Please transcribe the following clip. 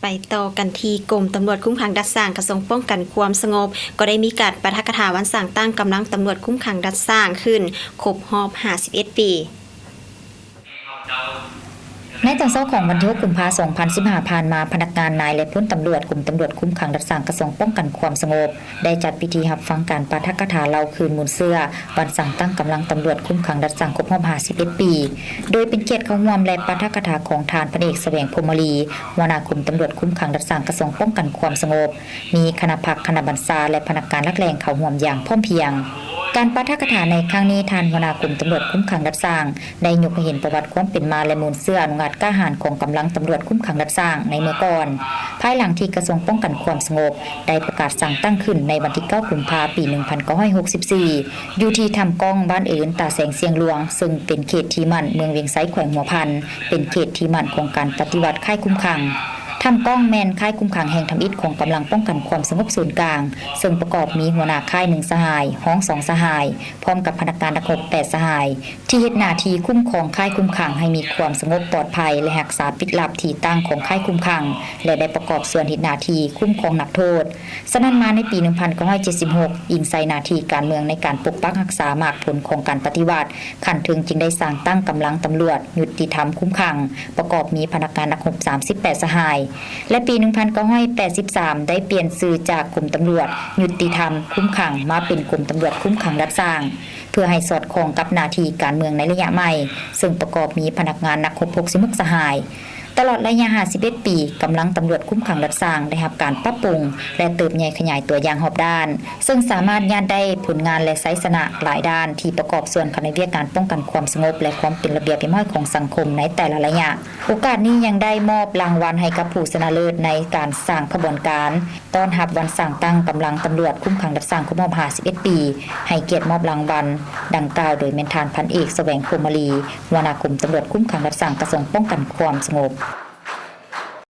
ໄປຕໍ່ກັນທີ່ກົມຕຳຫຼວດຄຸມຂັງດັດສ້າງ ກະຊວງປ້ອງກັນຄວາມສະຫງົບ ກໍໄດ້ມີການປາຖະກະຖາວັນສ້າງຕັ້ງກຳລັງຕຳຫຼວດຄຸມຂັງດັດສ້າງຂຶ້ນ ຄົບຮອບຫ້າສິບເອັດປີ. ໃນຕອນເຊົ້າຂອງວັນທີຫົກ ກຸມພາ ສອງພັນສິບຫ້າ ຜ່ານມາ, ພະນັກງານນາຍ ແລະ ພົນຕຳຫຼວດ ກົມຕຳຫຼວດຄຸມຂັງດັດສ້າງ ກະຊວງປ້ອງກັນຄວາມສະຫງົບ ໄດ້ຈັດພິທີຮັບຟັງການປາຖະກະຖາເລົ່າຄືນມູນເຊື້ອ ວັນສ້າງຕັ້ງກຳລັງຕຳຫຼວດຄຸມຂັງດັດສ້າງຄົບຮອບຫ້າສິບເອັດປີ, ໂດຍເປັນກຽດເຂົ້າຮ່ວມ ແລະ ປາຖະກະຖາຂອງທ່ານ ພັນເອກ ສະແຫວງ ພົມມະລີ, ຫົວໜ້າກົມຕຳຫຼວດຄຸມຂັງດັດສ້າງ ກະຊວງປ້ອງກັນຄວາມສະຫງົບ, ມີຄະນະພັກ, ຄະນະບັນຊາ ແລະ ພະນັກງານຫຼັກແຫຼ່ງເຂົ້າຮ່ວມຢ່າງພ້ອມພຽງ. ການປາຖະກະຖາໃນຄັ້ງນີ້, ທ່ານຫົວໜ້າກົມຕຳຫຼວດຄຸມຂັງດັດສ້າງ ໄດ້ຍົກໃຫ້ເຫັນປະຫວັດຄວາມເປັນມາ ແລະ ມູນເຊື້ອອະນຸງາດກ້າຫານຂອງກຳລັງຕຳຫຼວດຄຸມຂັງດັດສ້າງໃນເມື່ອກ່ອນ, ພາຍຫຼັງທີ່ກະຊວງປ້ອງກັນຄວາມສະຫງົບ ໄດ້ປະກາດສ້າງຕັ້ງຂຶ້ນໃນວັນທີເກົ້າ ກຸມພາ ປີໜຶ່ງພັນເກົ້າຮ້ອຍຫົກສິບສີ່ ຢູ່ທີ່ຖ້ຳກ້ອງ ບ້ານເອີ້ນ ຕາແສງຊຽງຫຼວງ, ເຊິ່ງເປັນເຂດທີ່ໝັ້ນ ເມືອງວຽງໄຊ ແຂວງຫົວພັນ, ເປັນເຂດທີ່ໝັ້ນຂອງການປະຕິວັດຄ້າຍຄຸມຂັງ. ຖ້ຳກ້ອງແມ່ນຄ້າຍຄຸມຂັງແຫ່ງທຳອິດຂອງກຳລັງປ້ອງກັນຄວາມສະຫງົບສູນກາງ, ເຊິ່ງປະກອບມີຫົວໜ້າຄ້າຍໜຶ່ງສະຫາຍ, ຮອງສອງສະຫາຍ, ພ້ອມກັບພະນັກງານນັກຮົບແປດສະຫາຍ ທີ່ເຮັດໜ້າທີ່ຄຸ້ມຄອງຄ້າຍຄຸມຂັງໃຫ້ມີຄວາມສະຫງົບປອດໄພ ແລະ ຮັກສາປິດລັບທີ່ຕັ້ງຂອງຄ້າຍຄຸມຂັງ ແລະ ໄດ້ປະກອບສ່ວນເຮັດໜ້າທີ່ຄຸ້ມຄອງນັກໂທດ. ສະນັ້ນມາໃນປີໜຶ່ງພັນເກົ້າຮ້ອຍເຈັດສິບຫົກ ອີງໃສ່ໜ້າທີ່ການເມືອງໃນການປົກປັກຮັກສາໝາກຜົນຂອງການປະຕິວັດ, ຂັ້ນເທິງຈຶ່ງໄດ້ສ້າງຕັ້ງກຳລັງຕຳຫຼວດຍຸຕິທຳຄຸມຂັງ ປະກອບມີພະນັກງານນັກຮົບສາມສິບແປດສະຫາຍ ແລະ ປີໜຶ່ງພັນເກົ້າຮ້ອຍແປດສິບສາມ ໄດ້ປ່ຽນຊື່ຈາກກົມຕຳຫຼວດຍຸຕິທຳຄຸມຂັງ ມາເປັນກົມຕຳຫຼວດຄຸມຂັງດັດສ້າງ ເພື່ອໃຫ້ສອດຄ່ອງກັບໜ້າທີ່ການເມືອງໃນໄລຍະໃໝ່, ເຊິ່ງປະກອບມີພະນັກງານນັກຮົບຫົກສິບຫົກສະຫາຍ. ຕະຫຼອດໄລຍະຫ້າສິບເອັດປີ, ກຳລັງຕຳຫຼວດຄຸມຂັງດັດສ້າງໄດ້ຮັບການປັບປຸງ ແລະ ເຕີບໃຫຍ່ຂະຫຍາຍຕົວຢ່າງຮອບດ້ານ, ເຊິ່ງສາມາດຍາດໄດ້ຜົນງານ ແລະ ໄຊຊະນະຫຼາຍດ້ານ ທີ່ປະກອບສ່ວນເຂົ້າໃນວຽກງານປ້ອງກັນຄວາມສະຫງົບ ແລະ ຄວາມເປັນລະບຽບຮຽບຮ້ອຍຂອງສັງຄົມໃນແຕ່ລະໄລຍະ. ໂອກາດນີ້ຍັງໄດ້ມອບລາງວັນໃຫ້ກັບຜູ້ຊະນະເລີດໃນການສ້າງຂະບວນການ ຕ້ອນຮັບວັນສ້າງຕັ້ງກຳລັງຕຳຫຼວດຄຸມຂັງດັດສ້າງຄົບຮອບຫ້າສິບເອັດປີ, ໃຫ້ກຽດມອບລາງວັນດັ່ງກ່າວໂດຍແມ່ນທ່ານ ພັນເອກ ສະແຫວງ ພົມມະລີ, ຫົວໜ້າກົມຕຳຫຼວດຄຸມຂັງດັດສ້າງ ກະຊວງປ້ອງກັນຄວາມສະຫງົບ.